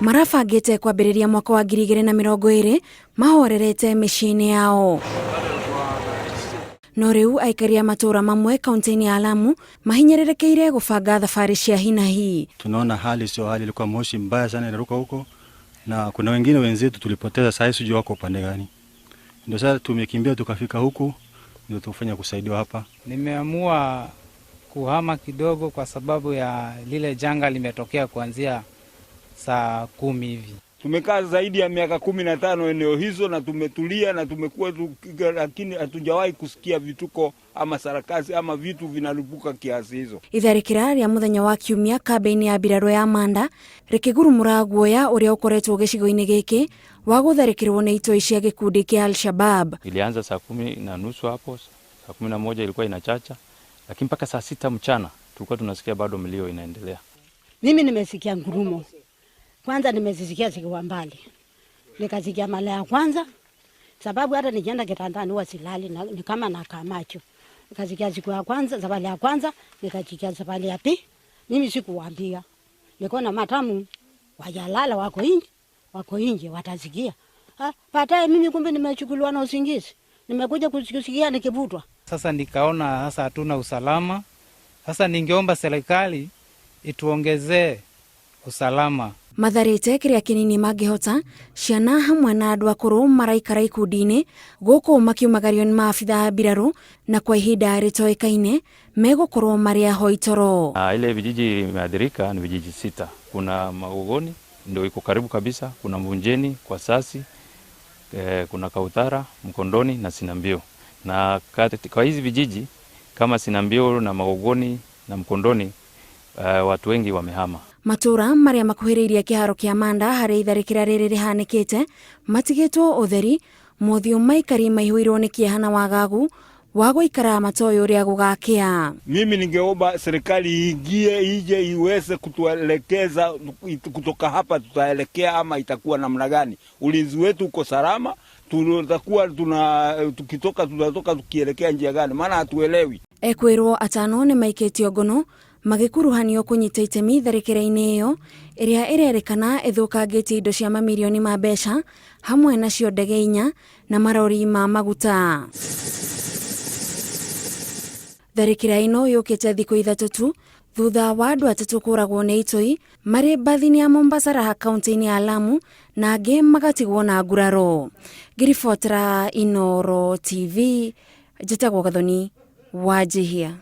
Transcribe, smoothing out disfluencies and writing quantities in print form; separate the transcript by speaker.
Speaker 1: Marabangĩte kwambĩrĩria mwaka wa 2020 mahorerete mĩciĩ-inĩ yao. No rĩu aikari a matũũra mamwe kaunti-inĩ ya Lamu mahinyĩrĩrĩkĩire gũbanga thabarĩ cia hinahi.
Speaker 2: Tunaona hali sio hali, ilikuwa moshi mbaya sana inaruka huko, na kuna wengine wenzetu tulipoteza, saa hii sijui wako upande gani. Ndio sasa tumekimbia tukafika huku, ndio tufanya kusaidiwa hapa.
Speaker 3: Nimeamua kuhama kidogo kwa sababu ya lile janga limetokea kuanzia saa 10 hivi.
Speaker 4: Tumekaa zaidi ya miaka 15 eneo hizo na tumetulia na tumekuwa, lakini hatujawahi kusikia vituko ama sarakasi ama vitu vinalipuka kiasi hizo.
Speaker 1: Itharĩkĩra rĩa mũthenya wa Kiumia kambĩ-inĩ ya mbirarũ ya Manda rĩkĩgurumũra guoya ũrĩa ũkoretwo gĩcigo-inĩ gĩkĩ wa gũtharĩkĩrwo nĩ itoi cia gĩkundi kĩa Al-Shabab.
Speaker 5: Ilianza saa 10:30 hapo, saa 11 ilikuwa inachacha, lakini mpaka saa 6 mchana tulikuwa tunasikia bado milio inaendelea.
Speaker 6: Mimi nimesikia ngurumo. Kwanza nimezisikia zikiwa mbali. Nikasikia mara ya kwanza, sababu hata nikienda kitandani huwa silali, ni kama nakaa macho. Nikasikia siku ya kwanza, safari ya kwanza, nikasikia safari ya pili. Mimi sikuwaambia. Nikaona matamu wajalala wako nje, wako nje watasikia. Baadaye mimi kumbe nimechukuliwa na usingizi. Nimekuja kusikia nikivutwa.
Speaker 3: Sasa nikaona sasa hatuna usalama. Sasa ningeomba serikali ituongezee usalama.
Speaker 1: Matharĩte kĩrĩa kĩnini mangĩhota, ciana hamwe na andũ akũrũ maraikara ikundi-inĩ gũkũ makiumagario nĩ maabitha a mbirarũ na kwa ihinda rĩtoĩkaine megũkorwo marĩ ahoi toro.
Speaker 5: Ile vijiji imeathirika ni vijiji 6. Kuna Magogoni ndio iko karibu kabisa, kuna Mvunjeni kwa Sasi, kuna Kauthara, Mkondoni na Sinambio. Na kwa hizi vijiji kama Sinambio na Magogoni na Mkondoni, watu wengi wamehama.
Speaker 1: Matũra marĩa makuhĩrĩirie kĩharo kĩa Manda harĩa itharĩkĩra rĩrĩ rĩhanĩkĩte matigĩtwo ũtheri, mothiũ maikari maihũirwo nĩ kĩeha na wagagu wa gũikara matoĩ ũrĩa gũgakĩa.
Speaker 4: Mimi ningeomba serikali iingie ije iweze kutuelekeza kutoka hapa tutaelekea ama itakuwa namna gani. Ulinzi wetu uko salama, tutakuwa tuna tukitoka tutatoka tukielekea njia gani, maana hatuelewi.
Speaker 1: Ekwĩrwo atano nĩ maikĩtio ngono magĩkuruhanio kũnyita itemi tharĩkĩra-inĩ ĩyo ĩrĩa ĩrerĩkana ĩthũkangĩtie indo cia mamirioni ma mbeca hamwe nacio ndege 4 na marori ma maguta. Tharĩkĩra ĩno yũkĩte thikũ 3 tu thutha wa andũ 3 kũragwo nĩ itoi marĩ mbathi-inĩ ya Mombasa Raha kaunti-inĩ ya Lamu na angĩ magatigwo na nguraro. Ngĩribotera Inooro TV, njĩtagwo Gathoni Wanjihia.